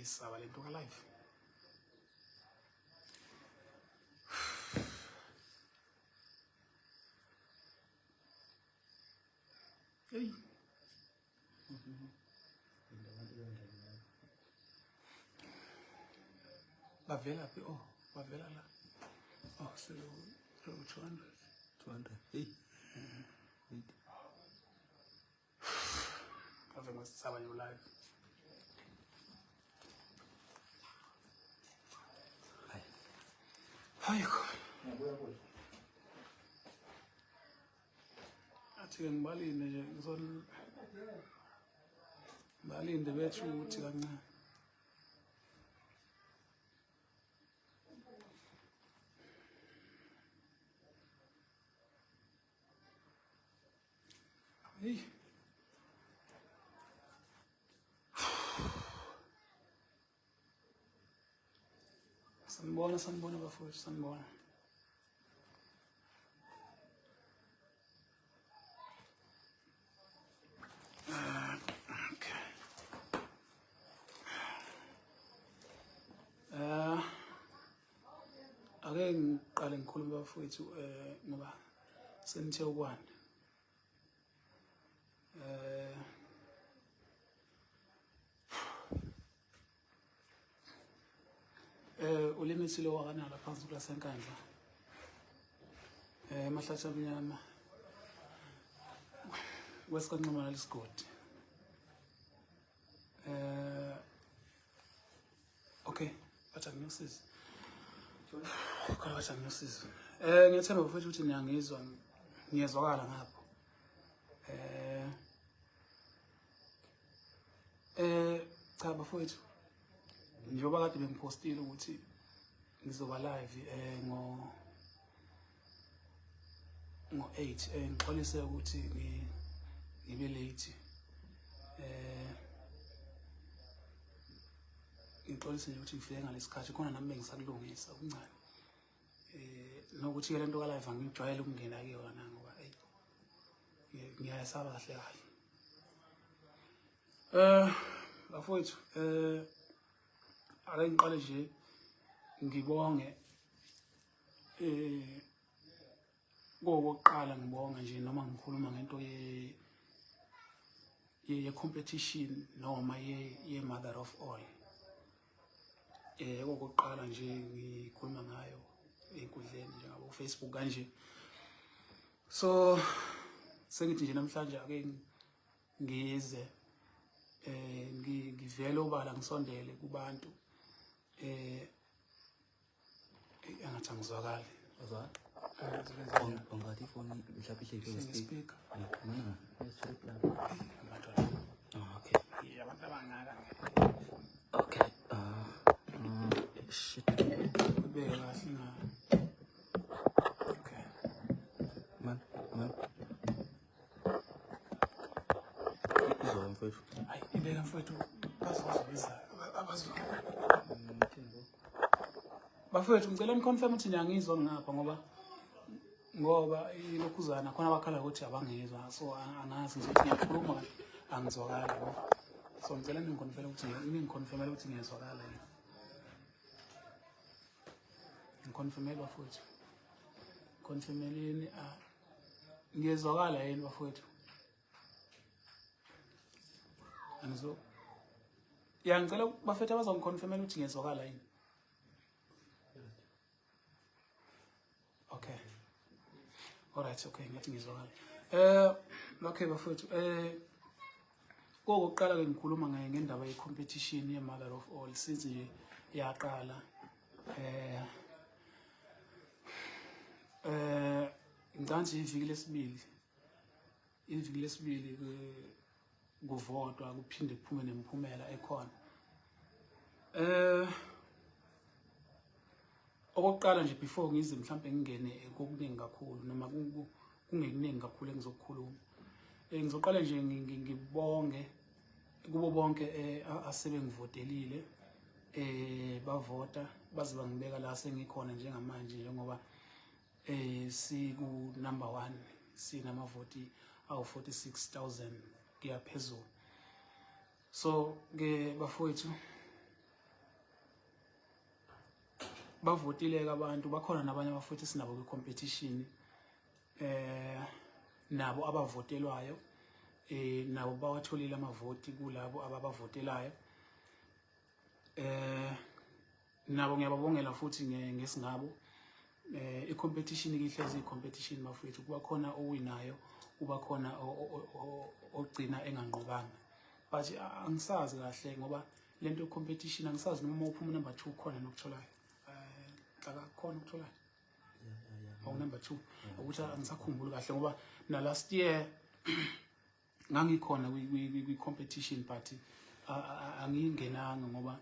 ngisaba lento ka live. Hey. Bavela phi? Oh, bavela la. Oh, selo 200. 200. Hey. Wait. Ave ngisaba yo live. Hayi. Hayi khona. Ngiyabuya kuye. Athi ke ngibalinde nje ngizol balinde bethu ukuthi kancane. Hey. Sanibona, sanibona bafowethu, sanibona. Okay. Eh ake ngiqale ngikhulume bafowethu eh ngoba senithe ukwanda. Eh eh ulimisile wakanala phansi kulasenkandla. Eh mahlathi amnyama. Kwesikanxuma lesigodi. Eh okay, bathi angiyosiza. Khona bathi angiyosiza. Eh ngiyethemba futhi ukuthi niyangizwa ngiyezwakala ngapho. Eh eh cha bafowethu njengoba kade bengipostile ukuthi ngizoba live eh ngo ngo-8 eh ngixolise ukuthi ngibe late eh ngixolise nje ukuthi ngifike ngalesikhathi khona nami bengisakulungisa okuncane eh nokuthi ke lento ka live angijwayele ukungena kuyona ngoba ey ngiyayesaba kahle kahle eh bafowethu eh ake ngiqale nje ngibonge eh kokuqala ngibonge nje noma ngikhuluma ngento ye ye competition noma ye ye mother of all eh okokuqala nje ngikhuluma ngayo enkundleni njengabo Facebook kanje so sengithi nje namhlanje ake ngize eh ngivele obala ngisondele kubantu eh engathi angizwakali. Uzwa? Ungathi ifoni mhlawumbe ihleli speaker. Mana, uyasithola plan. Abantwana. Oh, okay. Yeah, abantu abangaka ngeke. Okay. Shit. Ubeke kahle nga. Okay. Man, man. Izwa mfowethu. Hayi, ibeka mfowethu bazobiza abazo. Bafowethu ngicela niconfirm ukuthi niyangizwa ngapha ngoba ngoba ilokhuzana khona abakhala ukuthi abangizwa so angazi ngizothi ngiyakhuluma kanti angizwakali yabo. So ngicela ningiconfirm ukuthi ningiconfirmele ukuthi ngiyazwakala yini. Ngiconfirmele bafowethu. Confirmeleni ah ngiyezwakala yini bafowethu? Angizo Ya ngicela bafethu abazongiconfirmela ukuthi ngiyezwakala yini. Okay. Alright, okay, ngathi ngizwakala. Eh okay bafethu, eh kokuqala ke ngikhuluma ngaye ngendaba ye competition ye mother of all since nje yaqala. Eh eh ngicabanga nje iviki lesibili iviki lesibili kuvotwa kuphinde kuphume nemiphumela ekhona. Eh okokuqala nje before ngize mhlambe ngingene kokuningi kakhulu noma kungekuningi kakhulu engizokukhuluma eh ngizoqala nje ngibonge kubo bonke eh, asebengivotelile eh bavota baze bangibeka la sengikhona njengamanje njengoba eh siku number 1 sinamavoti awu 46000 kuya phezulu so ke bafowethu. Bavotile-ke abantu, bakhona nabanye abafuthi sinabo kwi-competition, nabo abavotelwayo, nabo bawatholile amavoti kulabo ababavotelayo. Nabo ngiyababongela futhi ngesingabo. I-competition ihlezi i-competition bafethu, kuba khona owinayo, kuba khona ogcina enganqobanga, but angisazi kahle ngoba lento competition angisazi noma uphuma number 2 khona nokutholayo, akakhona ukutholayo awu number 2, ukuthi angisakhumbuli kahle ngoba na last year ngangikhona kwi competition, but angingenanga ngoba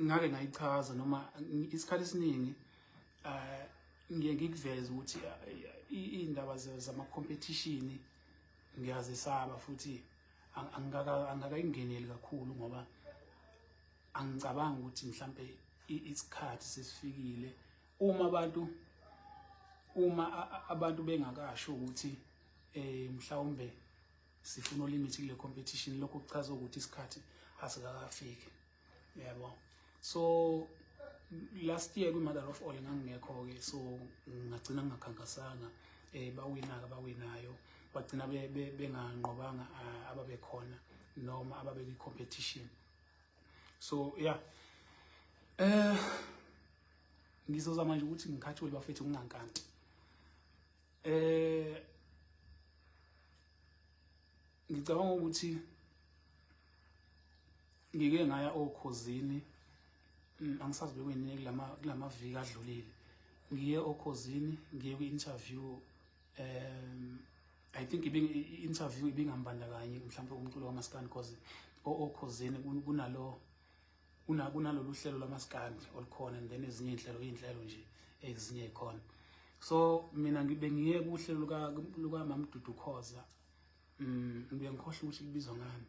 ngake ngayichaza noma isikhathi esiningi ngiye ngikuveze ukuthi iy'ndaba zama competition ngiyazisaba futhi angakayingeneli kakhulu ngoba angicabangi ukuthi mhlambe isikhathi sesifikile uma abantu bengakasho ukuthi mhlawumbe sifuna uLimit kule competition. Lokho kuchaza ukuthi isikhathi asikakafiki, yabo. So last year kwi-Mother of All ngangingekho-ke, so ngagcina ngingakhankasanga. Bawina-ke abawinayo, bagcina benganqobanga ababekhona noma ababe kwi-competition. So yeah, ngizozama nje ukuthi ngikhathule bafethu, ngingankanti. Ngicabanga ukuthi ngike ngaya oKhozini, angisazi bekuyini, kulamaviki adlulile ngiye oKhozini, ngiye kwi-interview. I think i-interview ibingambandakanyi mhlawumbe umculo wamaskandi because oKhozini kunalo kunalolu hlelo lwamaskandi olukhona and then ezinye iy'nhlelo nje ezinye ey'khona. So mina ngibe ngiye kuhlelo luka Mam Dudu Khoza. Ngibuye ngikhohlwe ukuthi libizwa ngani,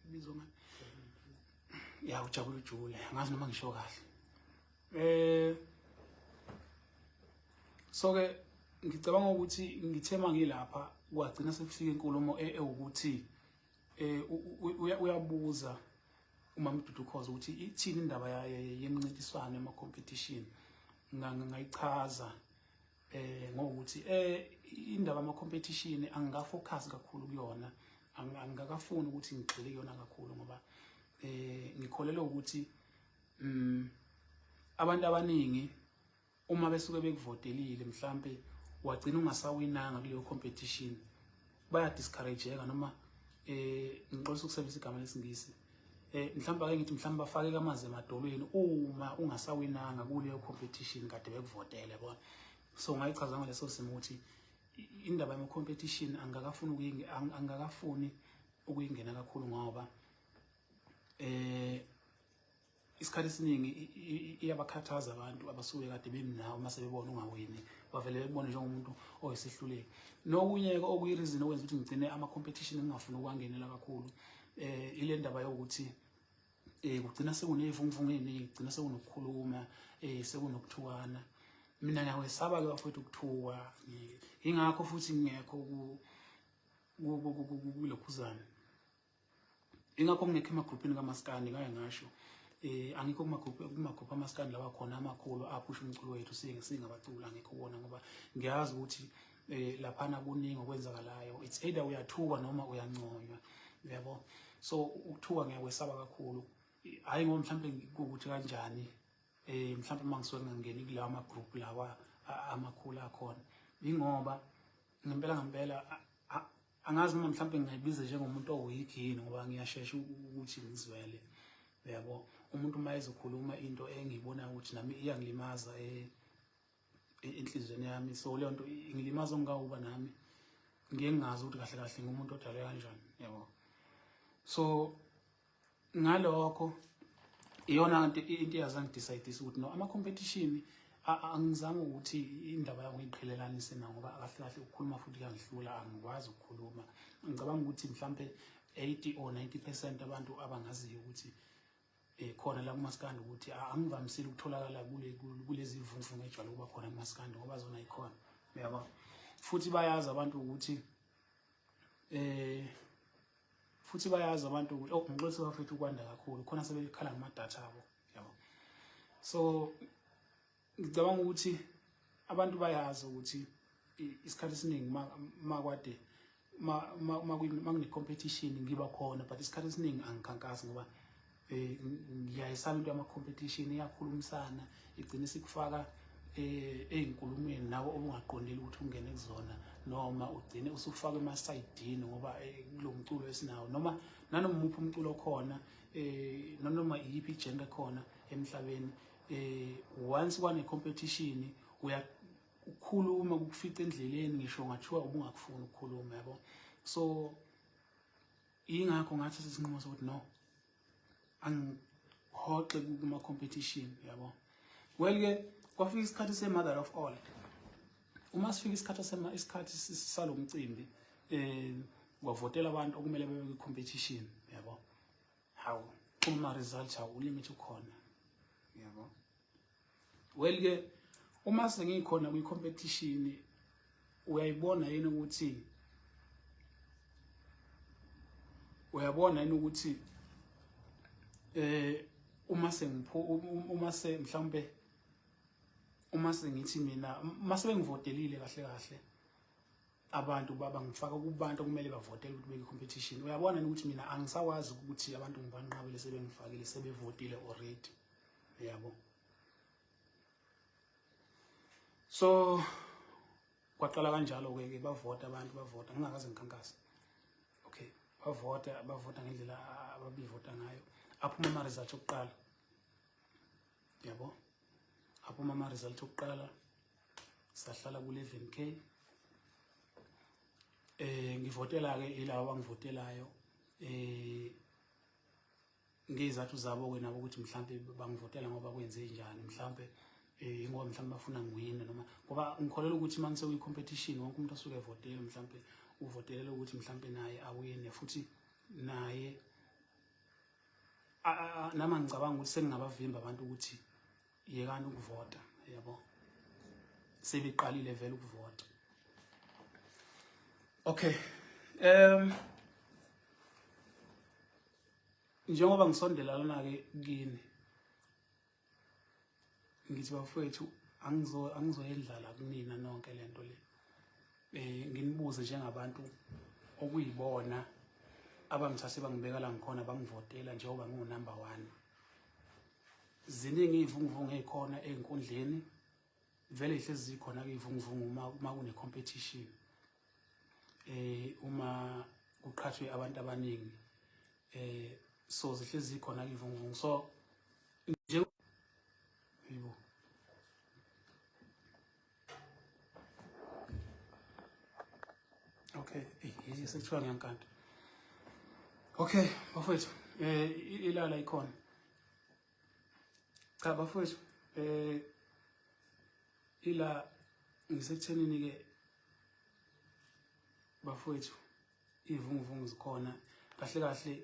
libizwa ngani. Ya, ujabula ujule, angazi noma ngisho kahle. So ke ngicabanga ukuthi ngithe mangilapha kwagcina sekufika inkulumo ewukuthi uyabuza uMama Dudu Khoza ukuthi ithini indaba yemincintiswano ema competition. Ngayichaza ngokuthi indaba ama competition angikafocus kakhulu kuyona, angikakafuni ukuthi ngigxile kuyona kakhulu ngoba ngikholelwa ukuthi abantu abaningi uma besuke bekuvotelile, mhlambe wagcina ungasawinanga kuleyo competition, baya discourageka noma ngixolisa ukusebenzisa igama lesingisi, mhlawumbe ake ngithi mhlawumbe bafake amanzi emadolweni uma ungasawinanga kuleyo competition kade bekuvotele yabona. So ngayichaza ngaleso simo ukuthi indaba yama competition angakafuni ukuyingena kakhulu ngoba isikhathi esiningi iyabakhathaza abantu abasuke kade bemnawo. Uma sebebona ungawini, bavele bebone njengomuntu oyisihluleki. Nokunye-ke okuyi-reason okwenza ukuthi ngigcine ama-competition ngingafuni ukuwangenela kakhulu, ile ndaba yokuthi kugcina sekuney'vunguvungu ey'ningi, kugcina sekunokukhuluma, sekunokuthukana. Mina ngiyakwesaba-ke bafowethu ukuthukwa, ingakho futhi ngingekho kulokhuzana, ingakho ngingekho emagruphini kamaskandi. Ngake ngasho, angikho kuma-group amaskandi lawa khona amakhulu aphusha umculo wethu singabaculi, angikho kuwona ngoba ngiyazi ukuthi laphana kuningi okwenzakalayo. It's either uyathukwa noma uyanconywa, uyabo. So ukuthuka ngiyakwesaba kakhulu, hhayi ngoba mhlawumbe kuwukuthi kanjani, mhlawumbe uma ngisuke ngingangeni kulawa ama-group lawa amakhulu akhona, ingoba ngempela ngempela angazi noma mhlawumbe ngingayibiza njengomuntu oweak yini, ngoba ngiyashesha ukuthi ngizwele, uyabo. Umuntu uma ezokhuluma into engiyibonayo ukuthi nami iyangilimaza enhliziyweni yami, so leyo nto ingilimaza ongawuba nami ngiye ngingazi ukuthi kahle kahle ngumuntu odalwe kanjani, yabo. So ngalokho iyona into eyazangidecide ukuthi no, ama-competition angizange ukuthi indaba yami ngiyiqhelelanise nawo ngoba kahle kahle ukukhuluma futhi kuyangihlula, angikwazi ukukhuluma. Ngicabanga ukuthi mhlampe 80 or 90% abantu abangaziyo ukuthi khona la kumaskandi ukuthi angivamisile ukutholakala kulezi vumvungu ejwayele ukuba khona kumaskandi ngoba zona ikhona, uyabo. Futhi bayazi abantu ukuthi, oh, ngixolisa bafethu ukwanda kakhulu khona sebekhala ngamadatha abo, yabo. So ngicabanga ukuthi abantu bayazi ukuthi isikhathi esiningi makwade makune-competition ngiba khona, but isikhathi esiningi angikhankasi ngoba ngiyayisaba into yama-competition, iyakhulumisana igcine isikufaka ey'nkulumweni nawe obungaqondile ukuthi ungene kuzona, noma ugcine usufaka emasayidini ngoba kulo mculo esinawo noma nanoma umuphi umculo okhona, nanoma iyiphi i-genre khona emhlabeni, once kwane competition uyakhuluma kukufica endleleni, ngisho ngathiwa ubungakufuni ukukhuluma, yabo. So ingakho ngathi isinqumo sokuthi no, angihoxe kuma competition, yabo. Well ke kwafika isikhathi se mother of all. Uma sifika isikhathi sema isikhathi salomcimbi, kwavotela abantu okumele bebe kwi competition, yabo. Hawu, uma results hawu limit ukhona, yabo. Well ke uma sengikhona kwi competition, uyayibona yini ukuthi uyabona yini ukuthi uma sengipho uma se mhlawumbe uma sengithi mina uma sebengivotelile kahle kahle abantu baba ngifaka kubantu okumele bavotele ukuthi beke competition, uyabona ukuthi mina angisakwazi ukuthi abantu ngibanqabele sebengifakile sebevotile already, yabo. So kwaqala kanjalo ke ke bavota abantu, bavota ngingakaze ngikhankase. Okay, bavota bavota ngendlela ababivota ngayo, aphuma ama results okuqala, yabo, aphuma ama results okuqala, sahlala ku 11k. Ngivotela ke ilabo abangivotelayo, ngezathu zabo ke nabo ukuthi mhlambe bangivotela ngoba kwenze njani, mhlambe ngoba mhlambe bafuna ngiwine, noma ngoba ngikholelwa ukuthi manje sekuyi competition wonke umuntu osuke evotele mhlambe uvotelela ukuthi mhlambe naye awine, futhi naye nama ngicabanga ukuthi sengingabavimba abantu ukuthi yekani ukuvota, yabo, sebeqalile vele ukuvota. Okay, njengoba ngisondela lana ke kini, ngithi bafowethu angizoyendlala kunina nonke lento le, nginibuze njengabantu okuyibona abangithathe bangibeka la ngikhona, bangivotela njengoba ngingu number 1. Ziningi iy'vunguvungu ey'khona ey'nkundleni, vele ihlezi zikhona iy'vunguvungu uma kune competition, uma kuqhathwe abantu abaningi, so zihlezi zikhona iy'vunguvungu. So nje yibo. Okay, sekuthiwa ngiyankanta. Okay, bafowethu, ilala ikhona. Cha bafowethu, ila ngisekuthenini ke bafowethu, ivunguvungu zikhona kahle kahle,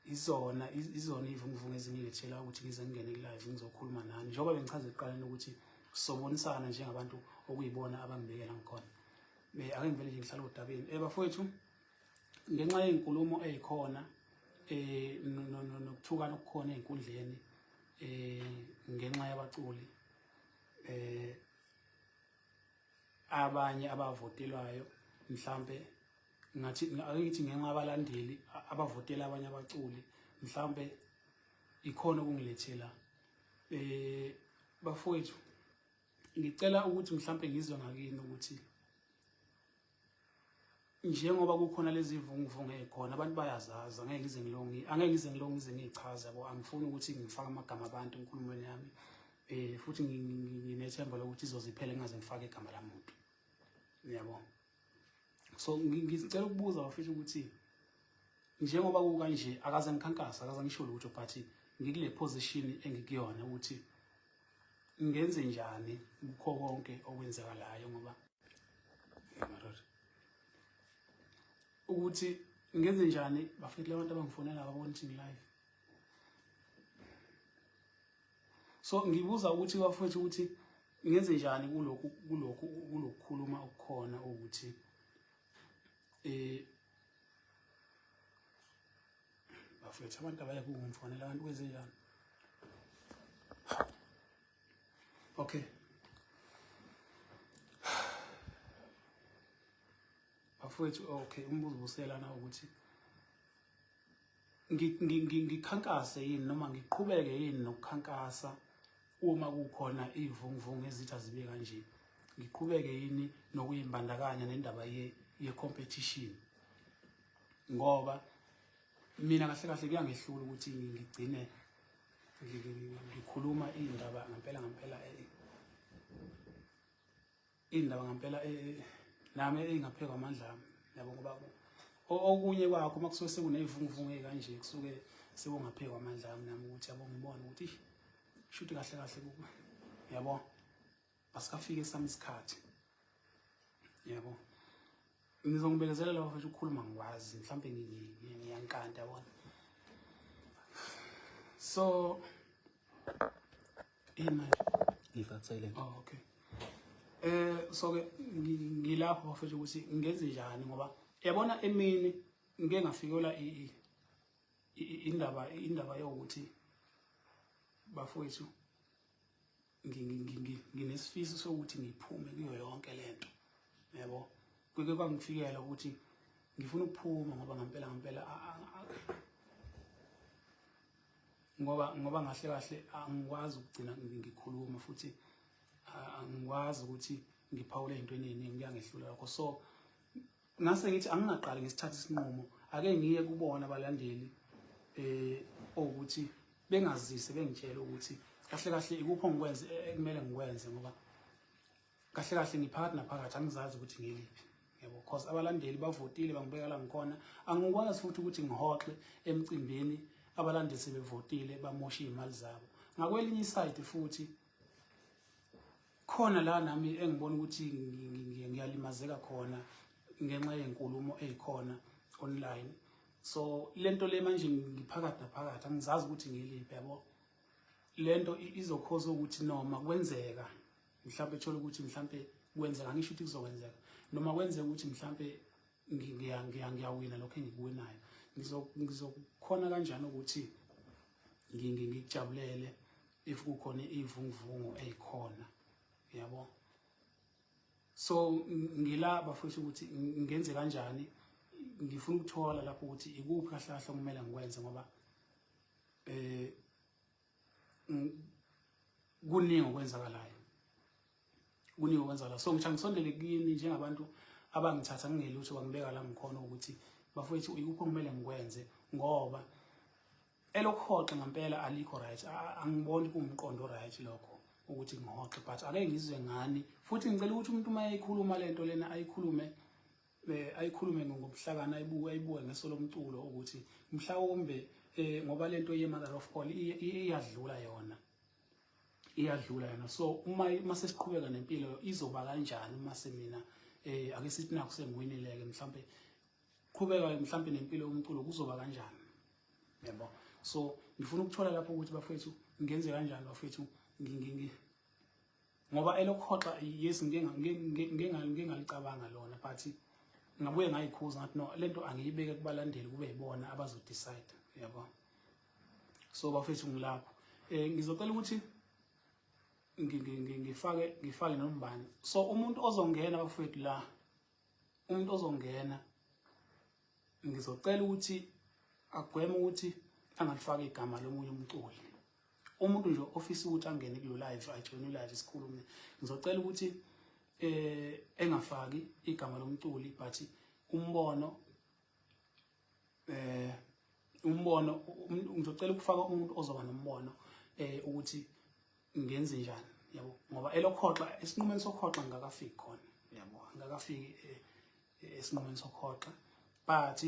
izona ivunguvungu ezingilethela ukuthi ngize ngingene ku-live ngizokhuluma nani, njengoba bengichaza ekuqaleni ukuthi sobonisana njengabantu okuyibona abangibekela ngikhona. Ake ngivele nje ngihlale odabeni. Bafowethu, ngenxa yezinkulumo ezikhona nokuthukana okukhona ezinkundleni ngenxa yabaculi abanye abavotelwayo, mhlambe ngathi ake ngithi ngenxa abalandeli abavotela abanye abaculi, mhlambe ikhona okungilethela. Bafowethu, ngicela ukuthi mhlambe ngizwe ngakini ukuthi njengoba kukhona lezi vunguvungu ezikhona, abantu bayazazi, angeke ngize ngilongi, angeke ngize ngilongi ngize ngichaze, yabo. Angifuni ukuthi ngifake amagama abantu enkulumweni yami, futhi nginethemba lokuthi izoziphela ngingaze ngifake igama lamuntu, yabo. So ngicela ukubuza bafethu ukuthi njengoba kukanje, akaze ngikhankasa, akaze ngisho lutho, but ngikule position engikuyona ukuthi ngenze njani kukho konke okwenzakalayo, ngoba ukuthi ngenze njani bafethu labantu abangifonela ababona ukuthi ngi-live. So ngibuza ukuthi bafethu ukuthi ngenze njani kulokhu kulokhu kulokukhuluma okukhona ukuthi bafethu abantu abaye kungifonela abantu kwenze njani. Okay. Bafowethu, okay, umbuzo ubuselana ukuthi ngikhankase yini noma ngiqhubeke yini nokukhankasa uma kukhona iy'vunguvungu ezithi azibe kanje, ngiqhubeke yini nokuyimbandakanya nendaba ye-competition, ngoba mina kahle kahle kuyangehlula ukuthi ngigcine ngikhuluma iy'ndaba ngempela ngempela, iy'ndaba ngempela nami ey'ngaphezu kwamandla ami, yabo, ngoba okunye kwakho uma kusuke sekuney'vunguvungu ey'kanje kusuke sekungaphezu kwamandla ami nami ukuthi, yabo, ngibone ukuthi shuthi kahle kahle, yabo, asikafike esami isikhathi, yabo. Ngizongibekezelela bafethu, ukukhuluma ngikwazi mhlawumbe ngiyankanta, yabona. So yini manje? Ngifaka silent. Oh, okay. So ke ngilapho bafethu ukuthi ngenze njani, ngoba yabona emini ngike ngafikelwa indaba yokuthi bafowethu nginesifiso sokuthi ngiphume kuyo yonke lento, yabo. Kuke kwangifikela ukuthi ngifuna ukuphuma ngoba ngempela ngempela ngoba ngahle kahle angikwazi ukugcina ngikhuluma futhi angikwazi ukuthi ngiphawule ey'ntweni ey'ningi, kuyangehlula lokho. So ngase ngithi angingaqali ngisithathe isinqumo, ake ngiye kubona abalandeli ukuthi bengazise bengitshele ukuthi kahle kahle ikuphi ongikwenze ekumele ngikwenze, ngoba kahle kahle ngiphakathi naphakathi, angizazi ukuthi ngiliphi, yabo, cause abalandeli bavotile bangibeka la ngikhona. Angikwazi futhi ukuthi ngihoxe emcimbini abalandeli sebevotile bamoshe iy'mali zabo. Ngakwelinye i-side futhi khona la nami engibona ukuthi ngiyalimazeka khona ngenxa yenkulumo ezikhona online. So lento le manje ngiphakathi naphakathi, angizazi ukuthi ngiliphi, yabo. Lento izokhoza ukuthi noma kwenzeka mhlawumbe thola ukuthi mhlawumbe kwenzeka, ngisho ukuthi kuzokwenzeka, noma kwenzeka ukuthi mhlawumbe ngiyawina lokho engikuwinayo, ngizokhona kanjani ukuthi ngikujabulele if kukhona ivunguvungu eyikhona, yabo. So ngila bafowethu ukuthi ngenze kanjani, ngifuna ukuthola lapho ukuthi ikuphi kahle kahle okumele ngikwenze, ngoba kuningi okwenzakalayo, kuningi okwenzakalayo. So ngithi angisondele kini njengabantu abangithatha ngingelutho bangibeka la ngikhona ukuthi bafowethu ikuphi okumele ngikwenze, ngoba elokuhoxa ngempela alikho right, angiboni kuwumqondo right lokho ukuthi ngihoxe, but ake ngizwe ngani futhi. Ngicela ukuthi umuntu uma eyikhuluma lento lena ayikhulume ayikhulume ngobuhlakani, ayibuke ngeso lomculo ukuthi mhlawumbe ngoba lento ye mother of all iyadlula yona, iyadlula yona. So uma sesiqhubeka nempilo izoba kanjani uma semina ake sithi nakho sengiwinile ke, mhlawumbe qhubeka mhlawumbe nempilo yomculo kuzoba kanjani, yabo. So ngifuna ukuthola lapho ukuthi bafethu ngenze kanjani, bafethu, ngoba elokhoxa, yes, ngike ngalicabanga lona, but ngabuye ngayikhuza ngathi no, lento angiyibeke kubalandeli kube yibona abazo-decide, yabo. So bafethu ngilapho, ngizocela ukuthi ngifake nombani. So umuntu ozongena bafethu la, umuntu ozongena ngizocela ukuthi agweme ukuthi angalifaki igama lomunye umculi. Umuntu nje ofisa ukuthi angene kulo live, ajoin live sikhulume, ngizocela ukuthi engafaki igama lomculi, but umbono ngizocela ukufaka umuntu ozoba nombono ukuthi ngenze njani, yabo, ngoba elokhoxa, esinqumeni sokhoxa ngakafiki khona, yabo, angakafiki esinqumeni sokhoxa, but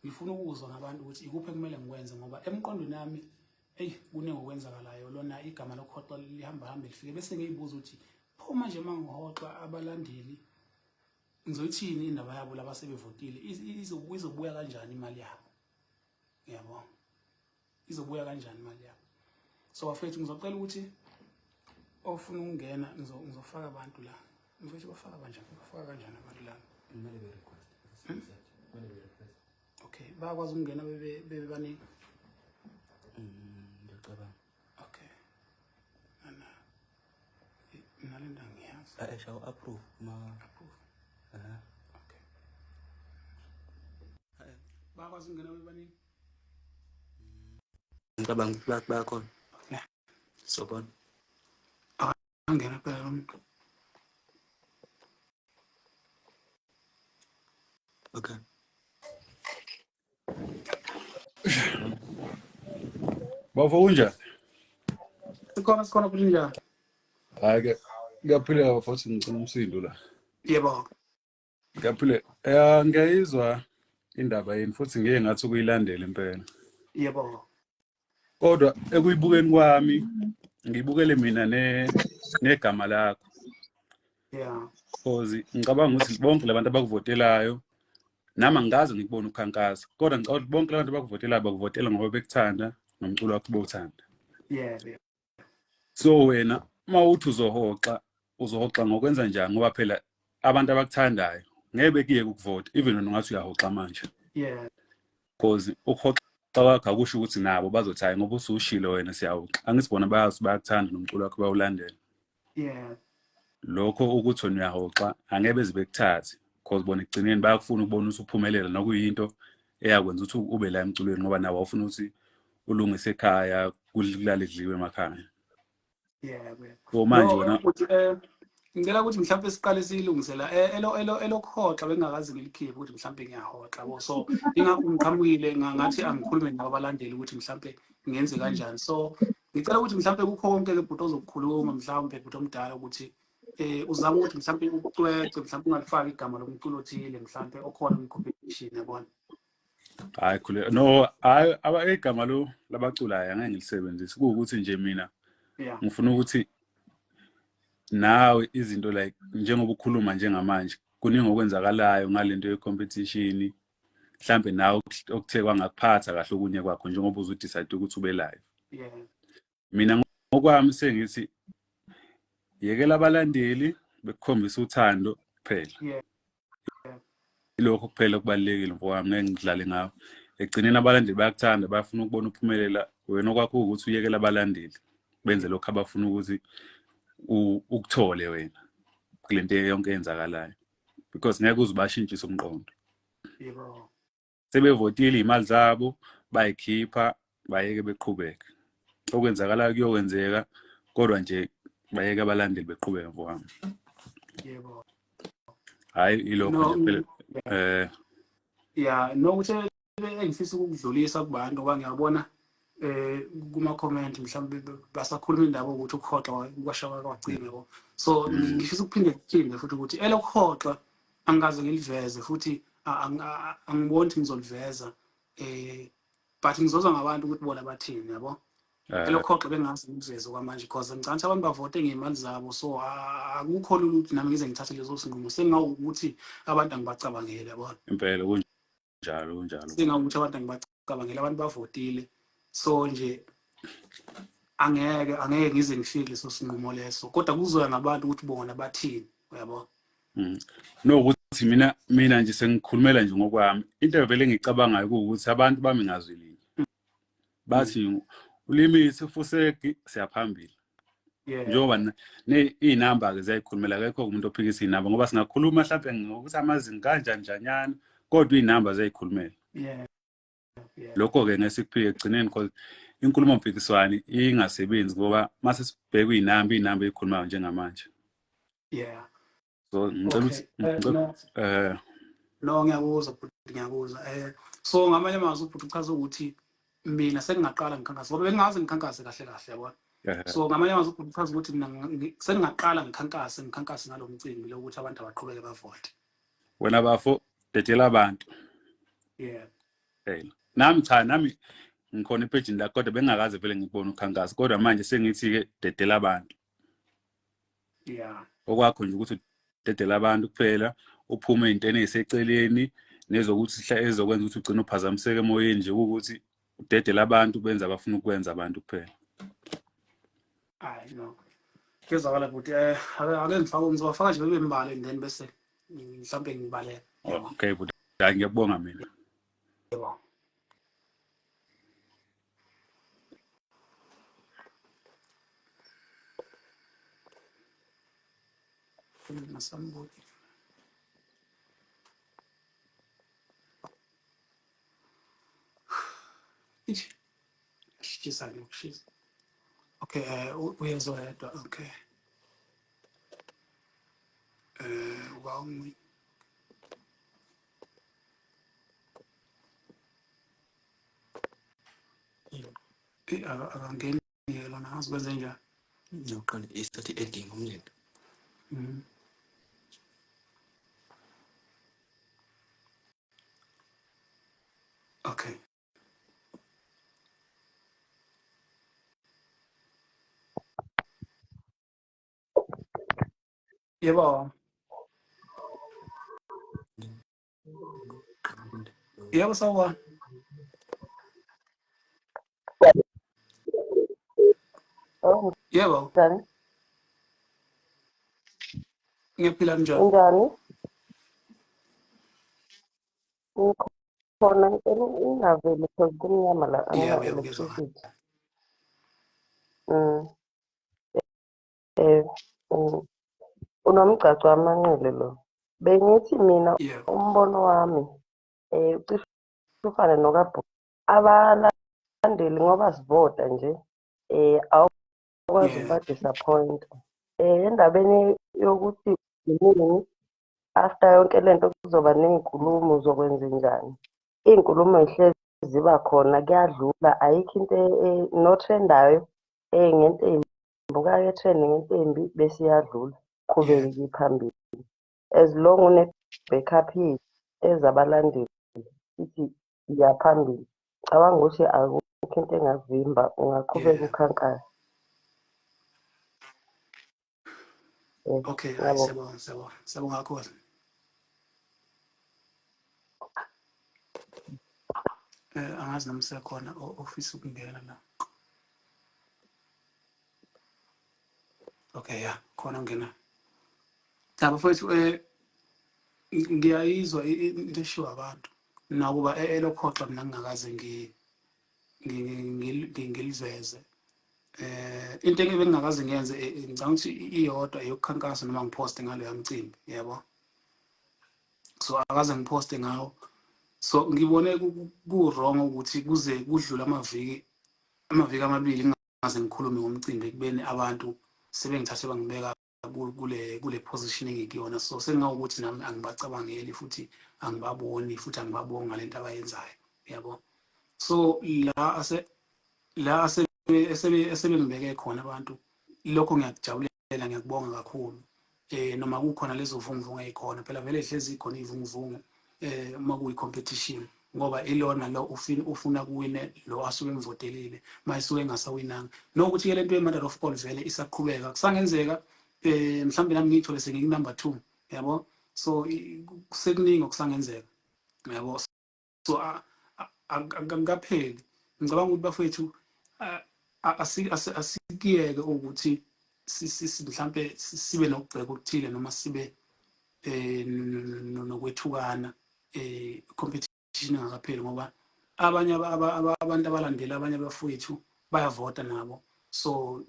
ngifuna ukuzwa ngabantu ukuthi ikuphi ekumele ngikwenze, ngoba emqondweni nami eyi kuningi okwenzakalayo. Lona igama lokhoxa lihamba hambe lifike bese ngiyibuza ukuthi pho manje uma ngihoxa abalandeli ngizoyithini indaba yabo laba sebevotile, izobuya kanjani imali yabo, yabo, izobuya kanjani imali yabo? So bafethu ngizocela ukuthi ofuna ukungena, ngizofaka abantu la. Mfethu, bafaka kanjani, bafaka kanjani abantu la? Kumele be-request. Kumele be-request. Okay, bayakwazi ukungena bebe baningi? Ngiyacabanga. Okay. Nalento angiyazi. Eh, shaw approve ma. Approve. Eh. Okay. Bakwazi ukungena bebaningi? Ngicabanga ukuthi bayakhona. Yeah. Sobona. Angena phela lo muntu. Okay. Bafo kunjani? Sikhona sikhona futhi njani? Hayi ke kuyaphileka bafo ngicela umsindo la. Yebo. Kuyaphileka. Eh ngiyayizwa indaba yini futhi ngiye ngathi ukuyilandela impela. Yebo. Kodwa ekuyibukeni kwami ngibukele mina ne negama lakho. Yeah. Cause ngicabanga ukuthi bonke labantu abakuvotelayo nami angikaze ngikubone ukhankasa kodwa ngicabanga ukuthi bonke labantu abakuvotelayo bakuvotela ngoba bekuthanda nomculo wakho bowuthanda. Yeah, yeah. So wena uma uthi uzohoxa uzohoxa ngokwenza njani ngoba phela abantu abakuthandayo ngeke bekuyeke ukuvota even wena ungathi uyahoxa manje. Yeah. Cause ukuhoxa kwakho akusho ukuthi nabo bazothi hayi ngoba usushilo wena siyahoxa. Angithi bona bayazi bayakuthanda nomculo wakho bayawulandela. Yeah. Lokho ukuthi wena uyahoxa angeke beze bekuthathe cause bona ekugcineni bayakufuna ukubona usuphumelela nokuyinto eyakwenza ukuthi ube la emculweni ngoba nawe awufuna ukuthi ulungise ekhaya kulale kudliwe emakhaya. Yeah, yeah. So manje No, wena ukuthi ngicela ukuthi mhlawumbe siqale siyilungisela elo elo elokuhoxa bengingakaze ngilikhiphe ukuthi mhlawumbe ngiyahoxa yabo. So ingakho ngiqhamukile ngathi angikhulume nabo abalandeli ukuthi mhlawumbe ngenze kanjani. So ngicela ukuthi mhlawumbe kukho konke ke bhuti ozokukhuluma mhlawumbe bhuti omdala ukuthi uzame ukuthi mhlawumbe ucwece mhlawumbe ungalifaki igama lomculo othile mhlawumbe okhona kwi-competition yabona. Hayi khule no hayi aba igama lo labaculayo angeke ngilisebenzise kuwukuthi nje mina Yeah. ngifuna ukuthi nawe izinto like njengoba ukhuluma njengamanje kuningi okwenzakalayo ngalento ye-competition mhlambe nawe okuthe kwangakuphatha kahle okunye kwakho njengoba uzudecide ukuthi ube live. Yeah. Mina ngokwami sengithi yekela abalandeli bekukhombisa uthando kuphela. Yeah. Ilokho kuphela okubalulekile mfowami ngeke ngidlale ngawo. Ekugcineni abalandeli bayakuthanda bayafuna ukubona uphumelela wena okwakho ukuthi uyekele abalandeli benze lokho abafuna ukuthi ukuthole wena kulento yonke eyenzakalayo because ngeke uze ubashintshise umqondo. Yebo. Sebevotile iy'mali zabo bayikhipha bayeke beqhubeke. Okwenzakalayo kuyokwenzeka kodwa nje bayeke abalandeli beqhubeke mfowami. Yebo. Hayi ilokho No, nje phela eh yeah, no ukuthi engifisa ukukudlulisa kubantu ngoba ngiyabona kuma comment mhlawumbe basakhuluma indaba ukuthi ukuhoxa kwasha kwacima yabo. So ngifisa ukuphinde kuphinde futhi ukuthi elokuhoxa angikaze ngiliveze futhi angiboni ukuthi ngizoliveza but ngizozwa ngabantu ukuthi bona bathini yabo. Elokhoxa bengazi ngiliveze kwamanje because ngicabanga ukuthi abantu bavote ngey'mali zabo so akukho lula ukuthi nami ngize ngithathe leso sinqumo sengawukuthi abantu angibacabangeli yabona. Impela kunjalo kunjalo. Sengawukuthi abantu angibacabangeli abantu bavotile so nje angeke ngize ngifike leso sinqumo leso kodwa kuzoya ngabantu ukuthi bona bathini uyabo. No ukuthi mina nje sengikhulumela nje ngokwami into vele engicabangayo ukuthi abantu bami ngazwi linye bathi ulimithi fusegi siyaphambili. Yeah. Njengoba iy'namba ke ziyayikhulumela akekho umuntu ophikisa iy'namba ngoba singakhuluma mhlawumbe ngokuthi amazinga kanjani njanyana kodwa iy'namba ziyayikhulumela. Yeah. Yeah. Lokho-ke ngeke sikuphike ekugcineni because inkulumo mpikiswano ingasebenzi ngoba mase sibheka iy'namba iy'namba ey'khulumayo njengamanje. Yeah. So ngicela ukuthi No. No ngiyakuzwa bhuti ngiyakuzwa. So ngamanye amazwi ubhuti uchaza ukuthi mina sengingaqala ngikhankase ngoba bengingaze ngikhankase kahle kahle yabona. So ngamanye amazwi ubhuti uchaza ukuthi mina sengingaqala ngikhankase ngalo mcimbi lokuthi abantu abaqhubeke bavote. Wena bafo dedela abantu. Yeah. Phela. Nami cha nami ngikhona epejini lakho kodwa bengingakaze vele ngikubone ukhankasa kodwa manje sengithi ke dedela abantu. Yeah. Okwakho nje ukuthi udedela abantu kuphela uphume ey'ntweni ey'seceleni nezokuthi ezokwenza ukuthi ugcine uphazamiseke emoyeni nje ukuthi udedela abantu benze abafuna ukwenza abantu kuphela. Hayi no. Kuyezwakala bhuti ake ngifake ngizowafaka nje bebe mbale and then bese mhlawumbe ngibaleka. Okay bhuti, hayi ngiyakubonga mina. Yebo. Ngingasambuki. Ish, shisa nokushisa. Okay, uyezwa yedwa. Okay. Uba ungwi. Akangeni lona, angazi kwenze njani. Noqala i-start i-adding umlando. Okay. Yebo. Yebo, sawubona. Oh, Yebo, njani? ngiyaphila, njani? Unjani? Ngikhona, ngicela ingaveli because kumnyama la, Yebo, yebo, ngizwa. angina-electricity. Unomgcagco wamanqele lo. Bengithi mina umbono wami ucishe ufane nokaBhu. Abalandeli ngoba sivota nje awukwazi ukuba-disappoint. Endabeni yokuthi yini after yonke lento kuzoba ney'nkulumo zokwenzenjani. Iy'nkulumo y'hlezi ziba khona, kuyadlula, ayikho into no-trend-ayo ngento embi, bukayo e-trend ngento embi bese iyadlula, qhubeke phambili. As long une-backup yethu ezabalandeli ithi iya phambili, cabanga ukuthi akukho into engakuvimba, ungaqhubeka ukhankase. Okay, hayi, Ngiyabonga. siyabonga, siyabonga. Siyabonga kakhulu. Angazi noma sekhona ofisa ukungena la. Okay, yeah, khona ungena. Cha bafowethu, ngiyayizwa into eshiwo abantu. Nakuba elokhoxa mina ngingakaze ngiliveze. Into engingakaze ngiyenze, ngicabanga ukuthi iyodwa eyokukhankasa noma ngiphoste ngaloya mcimbi, yabo. So akaze ngiphoste ngawo. So ngibone ku wrong ukuthi kuze kudlule amaviki amabili ngingaze ngikhulume ngomcimbi, ekubeni abantu sebengithathe bangibeka kule position engikuyona. So sengingawukuthi nami angibacabangeli futhi angibaboni futhi angibabongi ngalento abayenzayo, yabo. So la esebengibeke khona abantu, lokho ngiyakujabulela, ngiyakubonga kakhulu. Noma kukhona lezo vunguvungu ezikhona, phela vele hlezi ikhona ivunguvungu uma kuyi competition, ngoba ilona lo ufuna kuwine lo asuke emvotelile, mayisuke engasawinanga. Nokuthi ke lento ye-mother of all vele isaqhubeka, kusangenzeka mhlawumbe nami ngiyithole sengiku number 2, yabo. So kusekuningi okusangenzeka, yabo. So akukapheli. Ngicabanga ukuthi bafethu asikiyeke ukuthi mhlambe sibe nokugxeka okuthile noma sibe nokwethukana competition engakapheli, ngoba abanye abantu abalandela abanye abafowethu bayavota nabo. So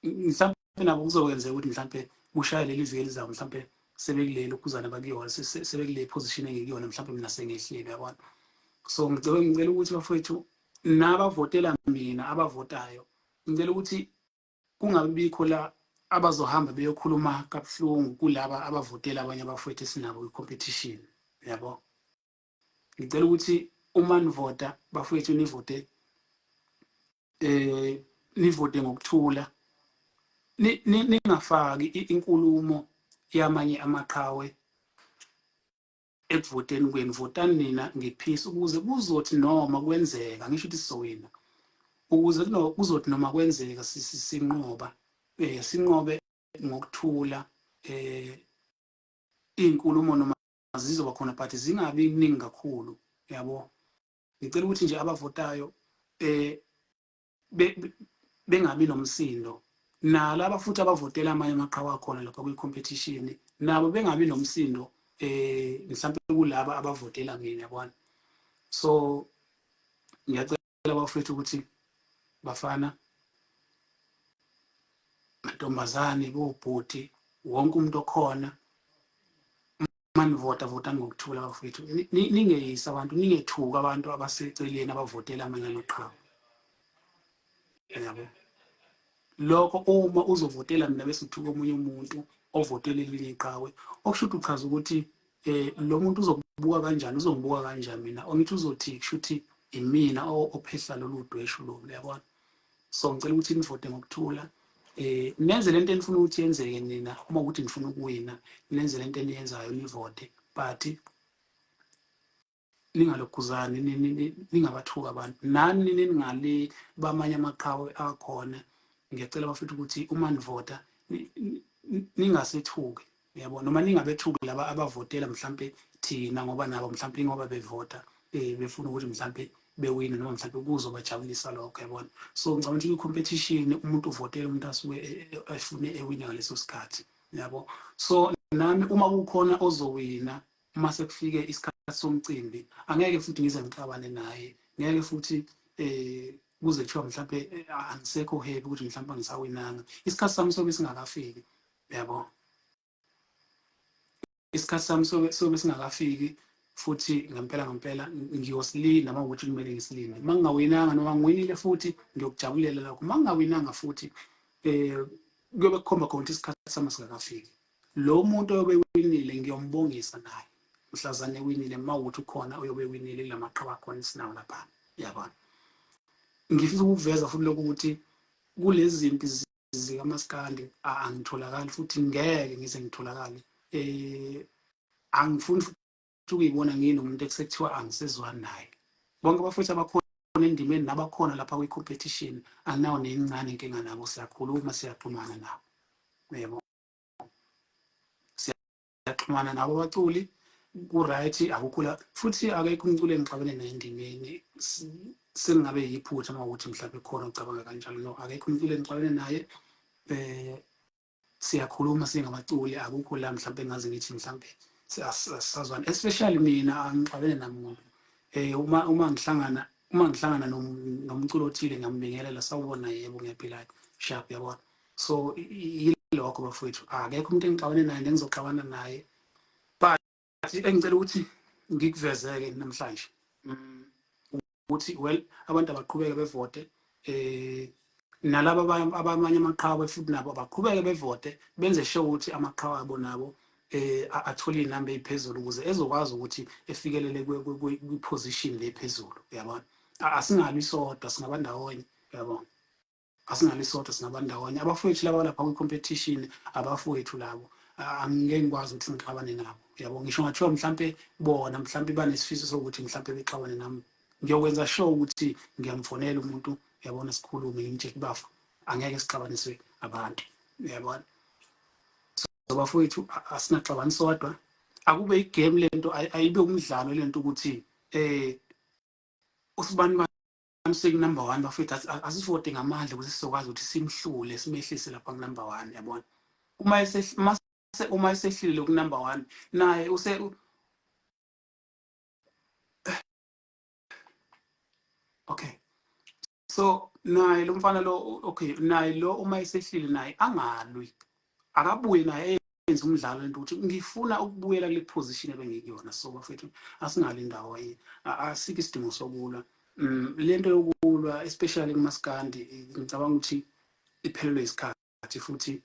mhlambe nabo kuzokwenzeka ukuthi mhlambe kushaye leli viki elizayo, mhlambe sebekuleli ukhuzana bakuyona, sebekule position engikuyona, mhlambe mina sengehlile, yabona. So ngicela ukuthi bafowethu nabavotela mina, abavotayo, ngicela ukuthi kungabi bikho la abazohamba beyokhuluma kabuhlungu kulaba abavotela abanye abafowethu esinabo kwi-competition, yabo. Ngicela ukuthi uma nivota bafowethu, nivote ngokuthula, ningafaki inkulumo yamanye amaqhawe ekuvoteni kwenu. Votani nina nge-peace, ukuze kuzothi noma kwenzeka, ngisho ukuthi sizowina, ukuze kuzothi noma kwenzeka sinqoba, sinqobe ngokuthula. Iy'nkulumo noma zizoba khona but zingabi ningi kakhulu, yabo. Ngicela ukuthi nje abavotayo bengabi nomsindo, nalaba futhi abavotela amanye amaqhawe akhona lapha kwi-competition nabo bengabi nomsindo mhlawumbe kulaba abavotela mina, yabona. So ngiyacela bafethu ukuthi bafana, mantombazane, bobhuti, Wonke umuntu okhona, uma nivota, votani ngokuthula bafowethu. Ningeyisi abantu, ningethuki abantu abaseceleni abavotela amanye amaqhawe, yabo. Lokho uma uzovotela mina bese uthuka omunye umuntu ovotela elinye iqhawe, okusho ukuthi uchaza ukuthi lo muntu uzokubuka kanjani, uzongibuka kanjani mina, ongithi uzothi kusho ukuthi imina ophehla lolu dweshu lolu, yabona. So ngicela ukuthi nivote ngokuthula, nenze lento enifuna ukuthi yenzeke nina. Uma ukuthi nifuna ukuwina, nenze lento eniyenzayo, nivote, but ningalokhuzani, ningabathuki abantu. Nani ningale bamanye amaqhawe akhona, ngiyacela bafethu ukuthi uma nivota ningasethuki, yabo, noma ningabethuki laba abavotela mhlampe thina, ngoba nabo mhlampe ingoba bevota befuna ukuthi mhlampe bewine noma mhlampe kuzobajabulisa lokho, yabona. So ngicabanga ukuthi kwi-competition umuntu uvotela umuntu asuke efune ewine ngaleso sikhathi, yabo. So nami uma kukhona ozowina, uma sekufike isikhathi somcimbi, angeke futhi ngize ngixabane naye, ngeke futhi kuze kuthiwa mhlampe angisekho happy ukuthi mhlampe angisawinanga. Isikhathi sami sobe singakafiki, yabo. Isikhathi sami sobe singakafiki futhi ngempela ngempela ngiyosilinda uma ukuthi kumele ngisilinde. Uma ngingawinanga noma ngiwinile futhi, ngiyokujabulela lokho. Uma ngingawinanga futhi, kuyobe kukhomba khona ukuthi isikhathi sami singakafiki. Lo muntu oyobe winile ngiyombongisa naye mhlazane ewinile, uma ukuthi ukhona oyobe winile kula maqhawe akhona esinawo lapha, yabona. Ngifisa ukuveza futhi lokhu ukuthi kulezi zimpi zikamaskandi angitholakali futhi ngeke ngize ngitholakale. Angifuni futhi ukuyibona nginomuntu ekusekuthiwa angisezwani naye. Bonke abafowethu abakhona endimeni nabakhona lapha kwi-competition, anginawo nencane inkinga nabo, siyakhuluma, siyaxhumana nabo, yebo, siyaxhumana nabo abaculi, ku-right, akukho la. Futhi akekho umculo engixabene naye endimeni. Sekungabe yiphutha uma ukuthi mhlawumbe khona ucabanga kanjalo. No, akekho umculo engixabene naye. Siyakhuluma singabaculi, akukho la mhlawumbe engaze ngithi mhlawumbe asisazwani. Especially mina angixabene namuntu. Uma ngihlangana nomculo othile, ngiyambingelela, sawubona, yebo, ngiyaphila, sharp, yabona. So yilokho bafowethu, akekho umuntu engixabane naye nengizoxabana naye. But engicela ukuthi ngikuvezeke namhlanje ukuthi, well, abantu abaqhubeke bevote, nalaba abamanye amaqhawe futhi nabo abaqhubeke bevote, benze sure ukuthi amaqhawe abo nabo athole inamba eziphezulu ukuze ezokwazi ukuthi efikelele kwi-position le phezulu, uyabona. Asingalwi sodwa, singabandawonye, uyabona. Asingalwi sodwa, singabandawonye. Abafowethu laba lapha kwi-competition, abafowethu labo, angeke ngikwazi ukuthi ngixabane nabo, yabo. Ngisho ngathiwa mhlampe bona mhlampe banesifiso sokuthi mhlampe bexabane nami, ngiyokwenza sure ukuthi ngiyamfonela umuntu, uyabona, sikhulume, ngimtshele, bafo, angeke sixabaniswe abantu, uyabona. So bafowethu, asinaxabani sodwa. Akube igame lento, ayibe umdlalo lento ukuthi usibani bani seku-number one. Bafethu, asivote ngamandla ukuze sizokwazi ukuthi simhlule, simehlise lapha ku-number one, yabona. Uma esehlile ku-number one naye use okay, so naye lo mfana lo, okay, naye lo uma esehlile naye angalwi, akabuye naye enze umdlalo lento ukuthi ngifuna ukubuyela kule position ebengikuyona. So bafethu, asingali indawo, asikho isidingo sokulwa. Lento yokulwa, especially kumaskandi, ngicabanga ukuthi iphelelwe isikhathi futhi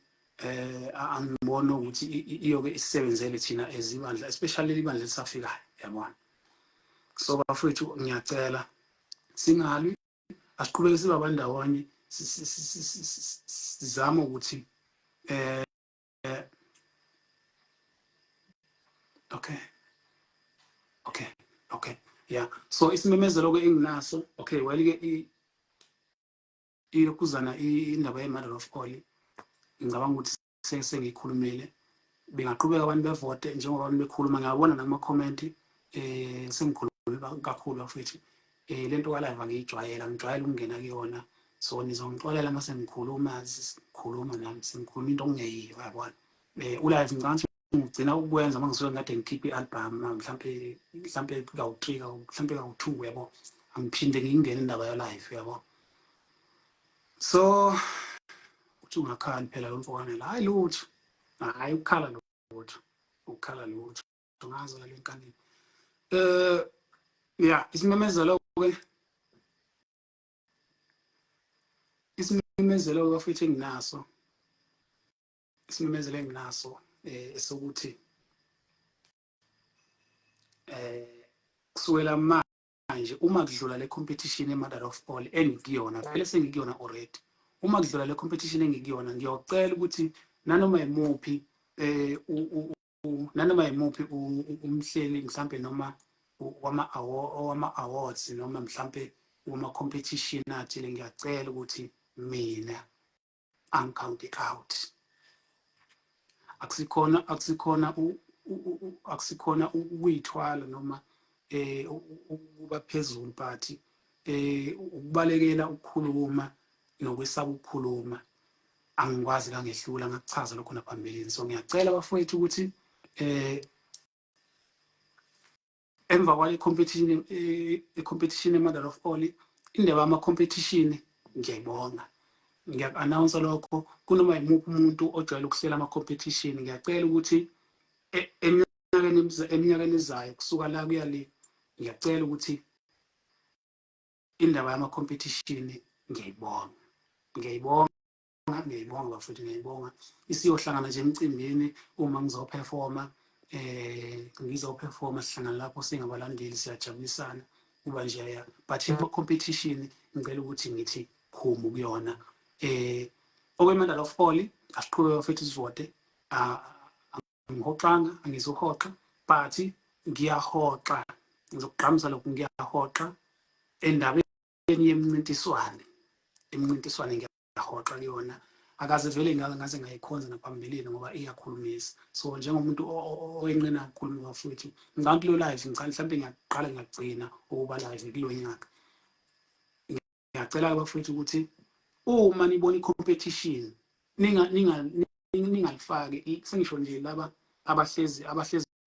angiboni ukuthi iyoke isebenzele thina ezibandla, especially ibandla elisafikayo, yabona. So bafethu, ngiyacela singalwi, asiqhubeke sibe abandawonye, sizame ukuthi okay, yeah. So isimemezelo ke enginaso, okay, well ke ilokhuzana indaba ye-mother of all, ngicabanga ukuthi sengiyikhulumile. Bengaqhubeka abantu bevote njengoba abantu bekhuluma, ngiyabona nakuma-comment. Sengikhulume kakhulu bafethu. Lento ka-live angiyijwayela, ngijwayele ukungena kuyona, so nizongixolela uma sengikhuluma, sikhuluma nami sengikhuluma into okungeyiyo, yabona. U-live ngicabanga ukuthi ngigcina ukwenza uma ngisuke ngikade ngikhiphe i-album, mhlampe kawu-three, mhlampe kawu-two, yabo. Angiphinde ngingene indaba ya-live, yabo. So uthi ungakhali phela lo mfokana la, hayi lutho. Hhayi ukukhala lutho, ukukhala lutho, ngazalwa enkanini. Ya, isimemezelo ke, isimemezelo bafethu enginaso, isimemezelo enginaso esokuthi kusukela manje uma kudlula le competition e-Mother of All engikuyona, vele sengikuyona already, uma kudlula le competition engikuyona ngiyocela ukuthi nanoma yimuphi nanoma yimuphi umhleli mhlambe noma wama awards noma mhlambe wama competition athile, ngiyacela ukuthi mina angi-count out. Akusikhona, akusikhona, akusikhona ukuyithwala noma ukuba phezulu, but ukubalekela ukukhuluma nokwesaba ukukhuluma angikwazi, kangehlula ngakuchaza lokho naphambilini. So ngiyacela bafowethu ukuthi emva kwale competition, i-competition e-Mother of All, indaba yama competition ngiyayibonga, ngiyaku-announce lokho kunoma yimuphi umuntu ojwayele ukuhlela ama-competition. Ngiyacela ukuthi eminyakeni ezayo kusuka la kuya le, ngiyacela ukuthi indaba yama-competition ngiyayibonga, ngiyayibonga, ngiyayibonga bafethu, ngiyayibonga. Isiyohlangana nje emcimbini uma ngizoperforma, ngizoperforma, sihlangana lapho singabalandeli, siyajabulisana kuba nje ya, but ama-competition ngicela ukuthi ngithi khumu kuyona. Okwe-Mother of All asiqhubeke bafethu sivote. Angihoxanga, angizuhoxa, but ngiyahoxa, ngizokugqamisa lokhu, ngiyahoxa endabeni yemincintiswane. Imincintiswane ngiyahoxa kuyona, akaze vele ngaze ngayikhonza naphambilini ngoba iyakhulumisa. So njengomuntu oyenqena ukukhuluma bafowethu, ngicabanga kulo live ngicela mhlawumbe ngiyaqala ngiyagcina ukuba live kulo nyaka. Ngiyacela bafowethu ukuthi uma nibona i-competition ningalifaki. Sengisho nje laba abahlezi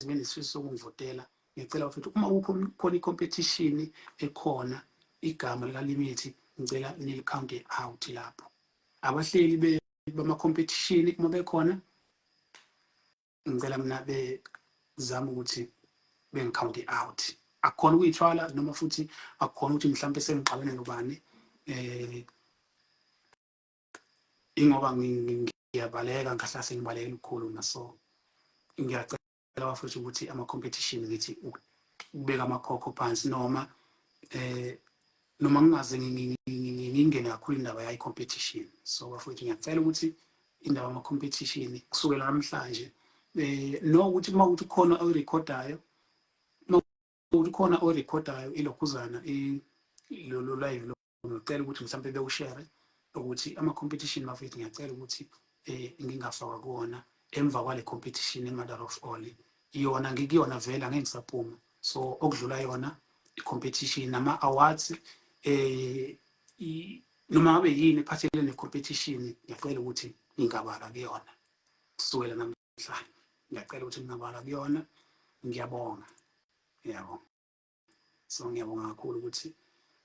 benesifiso sokungivotela, ngiyacela bafowethu uma kukhona i-competition ekhona igama likaLimit ngicela nili-count out lapho. Abahleli bama-competition uma bekhona ngicela mina bezama ukuthi bengi-count out. Akukhona ukuyithwala noma futhi akukhona ukuthi mhlawumbe sengixabene nobani, ingoba ngiyabaleka, ngahlase ngibalekela ukukhuluma. So ngiyacela bafethu ukuthi ama-competition ngithi ukubeka amakhokho phansi, noma noma ngingaze ngingene kakhulu indaba yayi competition. So bafethu ngiyacela ukuthi indaba yama competition kusukela namhlanje, nokuthi uma ukuthi khona oyirekhodayo, uma ukuthi khona oyirekhodayo ilokhuzana lo live lo, ngicela ukuthi mhlawumbe bewushare ukuthi ama competition bafethu ngiyacela ukuthi ngingafakwa kuwona emva kwale competition e-Mother of All. Yona ngikuyona vele angeke ngisaphuma, so okudlula yona i-competition nama awards noma ngabe yini ephathelene ne-competition ngiyacela ukuthi ngingabala kuyona kusukela namhlanje. Ngiyacela ukuthi ngingabala kuyona. Ngiyabonga, yabo. So ngiyabonga kakhulu ukuthi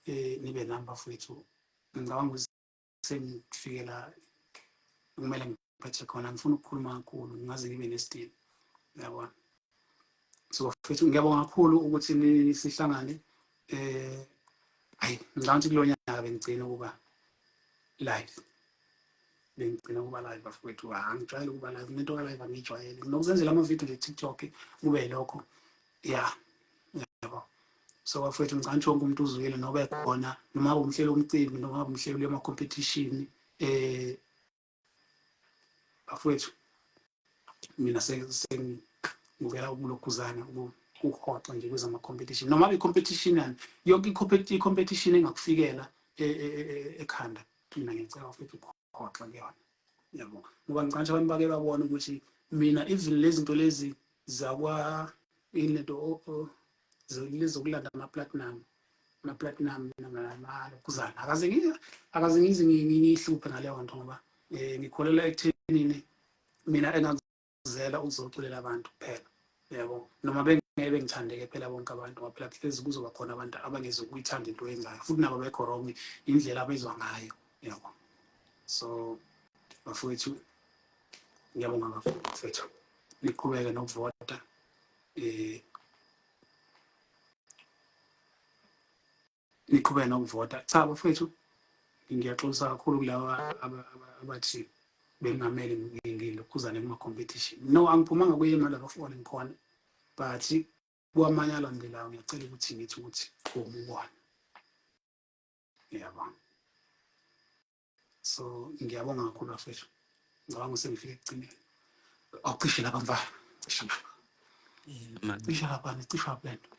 nibe nami bafowethu. Ngicabanga ukuthi sengifikela kumele ngiphethe khona, ngifuna ukukhuluma kakhulu ngaze ngibe nesidingo, yabona. So bafethu ngiyabonga kakhulu ukuthi sihlangane. Hayi, ngicabanga ukuthi kulo nyaka bengigcina ukuba live, bengigcina ukuba live bafowethu. Angijwayele ukuba live, nento ka live angiyijwayele, nginokuzenzela ama-video nje TikTok kube yilokho, ya, yabo. So bafowethu ngicabanga ukuthi wonke umuntu uzwile, nobe khona noma ngabe umhleli womcimbi noma ngabe umhleli wama-competition, bafowethu mina sengibukela ukulokhuzana ukuhoxa nje kwezama-competition, noma ngabe i-competition yani yonke i-competition engakufikela ekhanda, mina ngiyacela bafowethu ukuhoxa kuyona, yabo, ngoba ngicabanga ukuthi abantu bake babona ukuthi mina even lezi zinto lezi zakwa yini lento lezi zokulanda ama-platinum, ama-platinum namalokhuzana, akaze ngize ngiyihluphe ngaleyo nto, ngoba ngikholelwa ekuthenini mina engakuzela ukuzoculela abantu kuphela, yabo, noma bengeke bengithandeke phela bonke abantu, ngoba phela kuhlezi kuzoba khona abantu abangezukuyithanda into oyenzayo, futhi nabo bekho wrong indlela abezwa ngayo, yabo. So bafowethu Ngiyabonga kakhulu mfethu, niqhubeke nokuvota. Niqhubeke nokuvota. Cha bafethu, ngiyaxolisa kakhulu kulaba abathi bengingamele ngilokhuzane kuma-competition. No, angiphumanga kuye imali abafone ngikhona, but kwamanye alandelayo ngiyacela ukuthi ngithi ukuthi qhuma ubone. Ngiyabonga. So ngiyabonga kakhulu bafethu, ngicabanga sengifike ekugcineni. Awucishe lapha mfana, cishe lapha, cishe lapha, nicishwa lento.